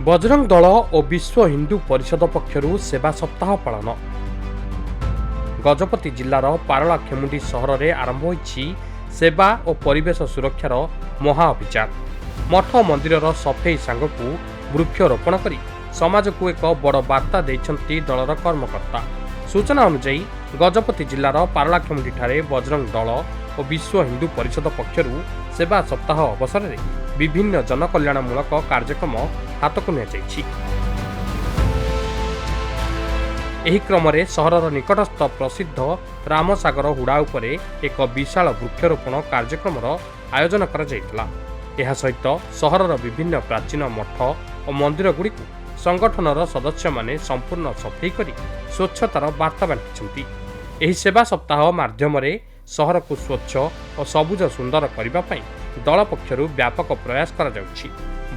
ବଜରଙ୍ଗ ଦଳ ଓ ବିଶ୍ୱ ହିନ୍ଦୁ ପରିଷଦ ପକ୍ଷରୁ ସେବା ସପ୍ତାହ ପାଳନ। ଗଜପତି ଜିଲ୍ଲାର ପାରଳାଖେମୁଣ୍ଡି ସହରରେ ଆରମ୍ଭ ହୋଇଛି ସେବା ଓ ପରିବେଶ ସୁରକ୍ଷାର ମହା ଅଭିଯାନ। ମଠ ମନ୍ଦିରର ସଫେଇ ସାଙ୍ଗକୁ ବୃକ୍ଷରୋପଣ କରି ସମାଜକୁ ଏକ ବଡ଼ ବାର୍ତ୍ତା ଦେଇଛନ୍ତି ଦଳର କର୍ମକର୍ତ୍ତା। ସୂଚନା ଅନୁଯାୟୀ, ଗଜପତି ଜିଲ୍ଲାର ପାରଳାଖେମୁଣ୍ଡିଠାରେ ବଜରଙ୍ଗ ଦଳ ଓ ବିଶ୍ୱ ହିନ୍ଦୁ ପରିଷଦ ପକ୍ଷରୁ ସେବା ସପ୍ତାହ ଅବସରରେ ବିଭିନ୍ନ ଜନକଲ୍ୟାଣମୂଳକ କାର୍ଯ୍ୟକ୍ରମ ହାତକୁ ନିଆଯାଇଛି। ଏହି କ୍ରମରେ ସହରର ନିକଟସ୍ଥ ପ୍ରସିଦ୍ଧ ରାମସାଗର ହୁଡ଼ା ଉପରେ ଏକ ବିଶାଳ ବୃକ୍ଷରୋପଣ କାର୍ଯ୍ୟକ୍ରମର ଆୟୋଜନ କରାଯାଇଥିଲା। ଏହା ସହିତ ସହରର ବିଭିନ୍ନ ପ୍ରାଚୀନ ମଠ ଓ ମନ୍ଦିରଗୁଡ଼ିକୁ ସଂଗଠନର ସଦସ୍ୟମାନେ ସମ୍ପୂର୍ଣ୍ଣ ସଫେଇ କରି ସ୍ୱଚ୍ଛତାର ବାର୍ତ୍ତା ବାଣ୍ଟିଛନ୍ତି। ଏହି ସେବା ସପ୍ତାହ ମାଧ୍ୟମରେ ସହରକୁ ସ୍ୱଚ୍ଛ ଓ ସବୁଜ ସୁନ୍ଦର କରିବା ପାଇଁ ଦଳ ପକ୍ଷରୁ ବ୍ୟାପକ ପ୍ରୟାସ କରାଯାଉଛି।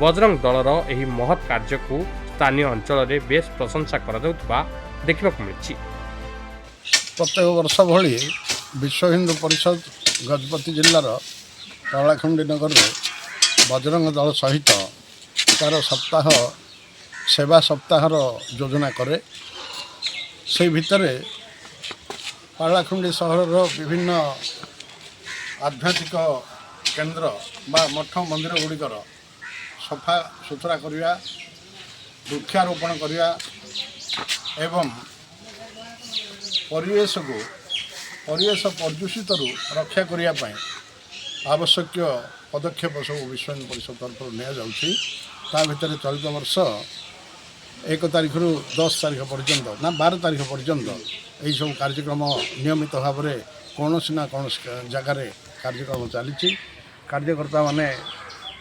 ବଜରଙ୍ଗ ଦଳର ଏହି ମହତ୍ କାର୍ଯ୍ୟକୁ ସ୍ଥାନୀୟ ଅଞ୍ଚଳରେ ବେଶ୍ ପ୍ରଶଂସା କରାଯାଉଥିବା ଦେଖିବାକୁ ମିଳିଛି। ପ୍ରତ୍ୟେକ ବର୍ଷ ଭଳି ବିଶ୍ୱ ହିନ୍ଦୁ ପରିଷଦ ଗଜପତି ଜିଲ୍ଲାର ପାରଳାଖେମୁଣ୍ଡି ନଗରରେ ବଜରଙ୍ଗ ଦଳ ସହିତ ତା'ର ସପ୍ତାହ ସେବା ସପ୍ତାହର ଯୋଜନା କରେ। ସେଇ ଭିତରେ ପାରଳାଖେମୁଣ୍ଡି ସହରର ବିଭିନ୍ନ ଆଧ୍ୟାତ୍ମିକ କେନ୍ଦ୍ର ବା ମଠ ମନ୍ଦିର ଗୁଡ଼ିକର ସଫା ସୁତୁରା କରିବା, ବୃକ୍ଷାରୋପଣ କରିବା ଏବଂ ପରିବେଶକୁ ପରିବେଶ ପ୍ରଦୂଷିତରୁ ରକ୍ଷା କରିବା ପାଇଁ ଆବଶ୍ୟକୀୟ ପଦକ୍ଷେପ ସବୁ ବିଶ୍ୱ ହିନ୍ଦୁ ପରିଷଦ ତରଫରୁ ନିଆଯାଉଛି। ତା ଭିତରେ ଚଳିତ ବର୍ଷ 1 ତାରିଖରୁ 10 ତାରିଖ ପର୍ଯ୍ୟନ୍ତ ନା 12 ତାରିଖ ପର୍ଯ୍ୟନ୍ତ ଏହିସବୁ କାର୍ଯ୍ୟକ୍ରମ ନିୟମିତ ଭାବରେ କୌଣସି ନା କୌଣସି ଜାଗାରେ କାର୍ଯ୍ୟକ୍ରମ ଚାଲିଛି। କାର୍ଯ୍ୟକର୍ତ୍ତାମାନେ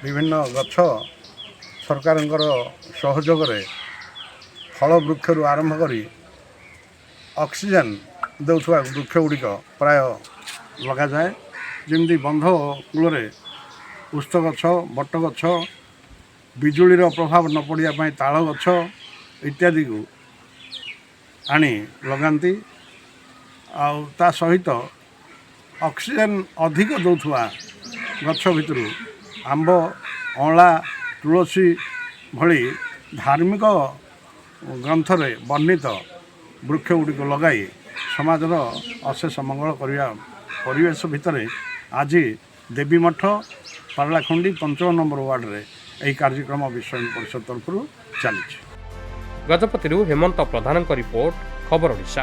ବିଭିନ୍ନ ଗଛ ସରକାରଙ୍କର ସହଯୋଗରେ ଫଳ ବୃକ୍ଷରୁ ଆରମ୍ଭ କରି ଅକ୍ସିଜେନ୍ ଦେଉଥିବା ବୃକ୍ଷ ଗୁଡ଼ିକ ପ୍ରାୟ ଲଗାଯାଏ। ଯେମିତି ବନ୍ଧ କୂଳରେ ଓସ୍ତ ଗଛ, ବଟ ଗଛ, ବିଜୁଳିର ପ୍ରଭାବ ନ ପଡ଼ିବା ପାଇଁ ତାଳ ଗଛ ଇତ୍ୟାଦିକୁ ଆଣି ଲଗାନ୍ତି। ଆଉ ତା ସହିତ ଅକ୍ସିଜେନ୍ ଅଧିକ ଦେଉଥିବା ଗଛ ଭିତରୁ ଆମ୍ବ, ଅଁଳା, ତୁଳସୀ ଭଳି ଧାର୍ମିକ ଗ୍ରନ୍ଥରେ ବର୍ଣ୍ଣିତ ବୃକ୍ଷ ଗୁଡ଼ିକୁ ଲଗାଇ ସମାଜର ଅଶେଷ ମଙ୍ଗଳ କରିବା ପରିବେଶ ଭିତରେ ଆଜି ଦେବୀ ମଠ, ପାରଳାଖେମୁଣ୍ଡି 5 ନମ୍ବର ୱାର୍ଡ଼ରେ ଏହି କାର୍ଯ୍ୟକ୍ରମ ବିଶ୍ୱ ହିନ୍ଦୁ ପରିଷଦ ତରଫରୁ ଚାଲିଛି। ଗଜପତିରୁ ହେମନ୍ତ ପ୍ରଧାନଙ୍କ ରିପୋର୍ଟ, ଖବର ଓଡ଼ିଶା।